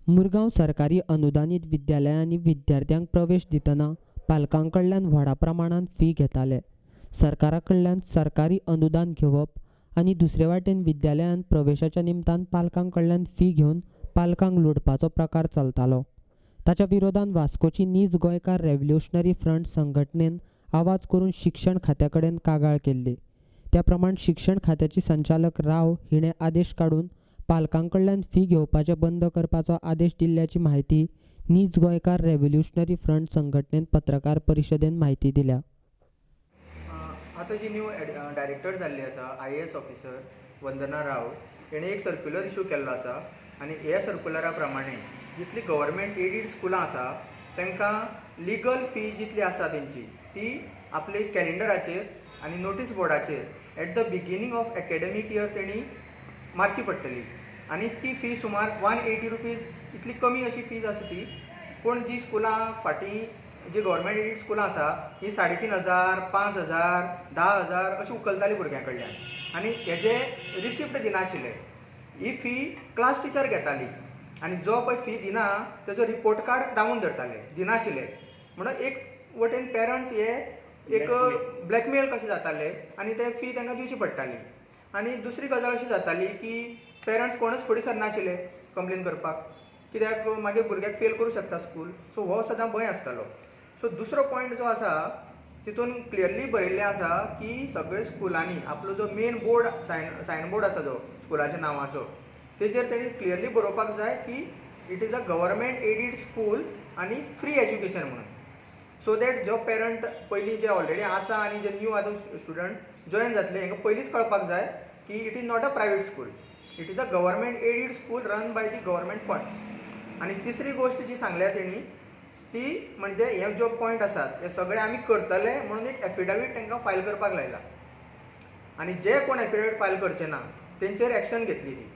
मुरगांव सरकारी अनुदानीत विद्यालयांनी विद्यार्थ्यांक प्रवेश दितना पालकां कडल्यान व्हडा प्रमाणांत फी घेताले. सरकारा कडल्यान सरकारी अनुदान घेवप आनी दुसरे वाटेन विद्यालयांत प्रवेशाच्या निमतान पालकां कडल्यान फी घेवन पालकांक लुटपाचो प्रकार चलतालो. ताच्या विरोधान वास्कोची नीज गोंयकार रेव्होल्युशनरी फ्रंट संघटनेन आवाज करून शिक्षण खात्या कडेन कागाळ केल्ली. त्या प्रमाण शिक्षण खात्याची संचालक राव हिणें आदेश काडून पालकां कडल्यान फी घेवपाचें बंद करपाचो आदेश दिल्ल्याची म्हायती नीज गोंयकार रेव्होल्युशनरी फ्रंट संघटनेन पत्रकार परिशदेन म्हायती दिल्या. आतां जी न्यू डायरेक्टर जाल्ली आसा, आयएएस ऑफिसर वंदना राव, हेणें एक सर्क्युलर इशू केल्लो आसा आनी ह्या सर्क्युलरा प्रमाणे जितली गव्हर्मेंट एडीड स्कुलां आसा तांकां लिगल फी जितली आसा तेंची ती आपले कॅलेंडराचेर आनी notice बोर्डाचेर at the beginning of academic year तेणी मारची पडटली आनी ती फी सुमार 180 रुपीज इतली कमी अशी फीज आसा ती. पूण जी स्कुलां फाटीं, जी गव्हर्मेंट एडीड स्कुलां आसा, ही 3500, 5000, 10,000 अशी उखलताली भुरग्यां कडल्यान आनी हेजे रिसिप्ट दिनाशिल्ले. ही फी क्लास टिचर घेताली आनी जो पळय फी दिना तेजो रिपोर्ट कार्ड दामून धरताले, दिनाशिल्ले. म्हणून एक वटेन पेरंट्स हे एक ब्लॅकमेल कशे जाताले आनी ते फी तांकां दिवची पडटाली. आनी दुसरी गजाल अशी जाताली की पेरंट्स कोणूच फुडें सरनाशिल्ले कंप्लेन करपाक, कित्याक मागीर भुरग्याक फेल करूं शकता स्कूल. सो हो सदां भंय आसतालो. सो दुसरो पॉयंट जो आसा, तितून क्लियरली बरयल्लें आसा की सगळे स्कुलांनी आपलो जो main board, sign board आसा जो स्कुलाच्या नांवाचो, तेजेर तेणी क्लियरली बरोवपाक जाय की it is a government aided school आनी फ्री एज्युकेशन म्हणून, सो that जो पेरंट पयलीं जे ऑलरेडी आसा आनी जे न्यू आतां स्टुडंट जॉयन जातले, हांकां पयलींच कळपाक जाय की it is not a private school, it is a government aided school run by the government funds. आनी तिसरी गोश्ट जी सांगल्या तेणी ती म्हणजे हे जो पॉयंट आसात हे सगळे आमी करतले म्हणून एक एफिडेवीट तांकां फायल करपाक लायला आनी जे कोण एफिडेवीट फायल करचे ना तेंचेर एक्शन घेतली ती.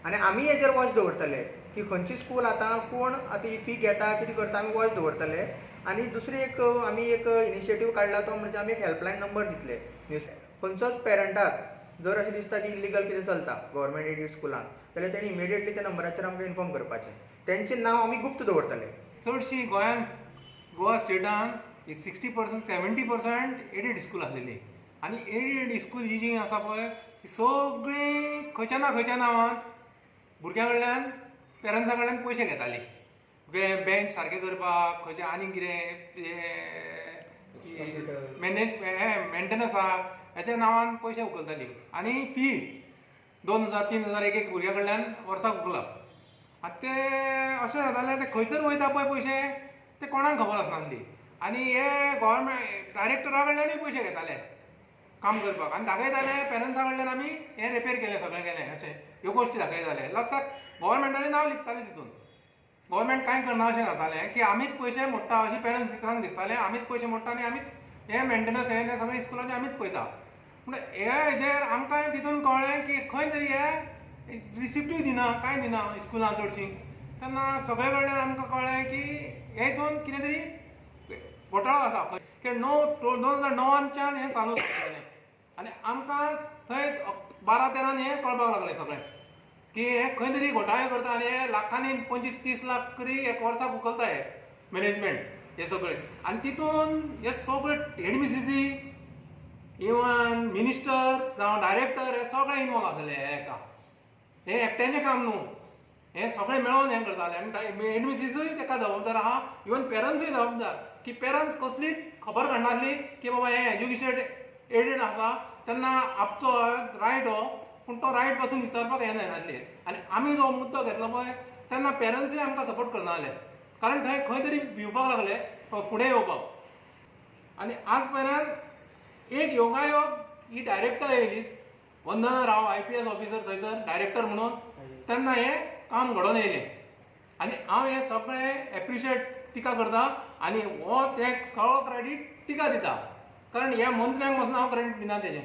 आनी आमी हेजेर वॉच दवरतले की खंयची स्कूल आतां कोण आतां ही फी घेता, कितें करता, आमी वॉच दवरतले. आनी दुसरी एक आमी एक इनिशिएटीव काडला, तो म्हणजे आमी एक हेल्पलायन नंबर दितले न्यूज. खंयचोच पेरंटाक जर अशें दिसता की इलिगल कितें चलता गव्हर्मेंट एडीड स्कुलान, जाल्यार तेणी इमिडिएटली त्या नंबराचेर आमकां इन्फॉर्म करपाचें. तेंचें नांव आमी गुप्त दवरतले. चडशी गोंयान, गोवा स्टेटान 60%, 70% aided school आसलेली आनी एडीड स्कूल जी जी आसा पळय, ती सगळीं खंयच्या ना खंयच्या नांवान भुरग्यां कडल्यान, पेरंट्सां कडल्यान पयशे घेताली. बेंच सारके करपाक, खंयचें आनीक कितें मॅनेज हें मेंटेनन्साक हेच्या नांवान पयशे उखलताली आनी फी 2000, 3000 एक एक भुरग्या कडल्यान वर्साक उखलप. आतां ते अशें जातालें, ते खंयसर वयता पळय पयशे ते कोणाक खबर आसनासली. आनी हे गव्हर्मेंट डायरेक्टरा कडल्यानूय पयशे घेताले काम करपाक आनी दाखयताले, पेरंट्सां कडल्यान आमी हें रिपेर केलें, सगळें केलें, अशें ह्यो गोश्टी दाखयताले. लास्टाक गव्हर्मेंटाचें नांव लिपतालें तितून. गव्हर्मेंट कांय करना अशें जातालें की आमीच पयशे मोडटा अशें पेरंट्सांक दिसतालें. आमीच पयशे मोडटा आनी आमीच हें मेंटेनन्स हें तें सगळें स्कुलाचें आमीच पळयता. पूण हे हेजेर आमकां तितून कळ्ळें की खंय तरी हे रिसिप्टूय दिना, कांय दिना स्कुलां चडशीं. तेन्ना सगळे कडल्यान आमकां कळ्ळें की हे हितून कितें तरी घोटाळो आसा की णव 2009च्यान हें चालू जालें आनी आमकां थंय 12-13 हें कळपाक लागलें सगळें की हे खंय तरी घोटाळे करता आनी हे लाखांनी, 25-30 लाख तरी एक वर्साक उखलता हे मॅनेजमेंट हे सगळे. आनी तितून हे सगळे हेडमिस्ट्रेसी, इवन मिनिस्टर जावं डायरेक्टर, हे सगळे इनवॉल्व आसले. हे एका हे एकट्याचें काम न्हू, हे सगळे मेळोन हें करताले. आनी हेडमिस्ट्रेसूय तेका जबाबदार आहा, इवन पेरंट्सूय जबाबदार की पेरंट्स कसलीच खबर काडनासली की बाबा हें एज्युकेशन एडीड आसा. तेन्ना आपचो रायट हो, पूण तो रायट पासून विचारपाक हें जायनासली. आनी आमी जो मुद्दो घेतलो पळय, तेन्ना पेरंट्सूय आमकां सपोर्ट करना जाले, कारण थंय खंय तरी भिवपाक लागले फुडें येवपाक. आनी आज पर्यंत एक योगायोग ही डायरेक्टर येयली, वंदना राव, आयपीएस ऑफिसर, थंयसर डायरेक्टर म्हणून, तेन्ना हें काम घडोवन येयलें. आनी हांव हें सगळें एप्रिशिएट तिका करता आनी हो तें सगळो क्रेडीट तिका दिता, कारण ह्या मंत्र्यांक पासून हांव क्रेडीट दिना तेजें.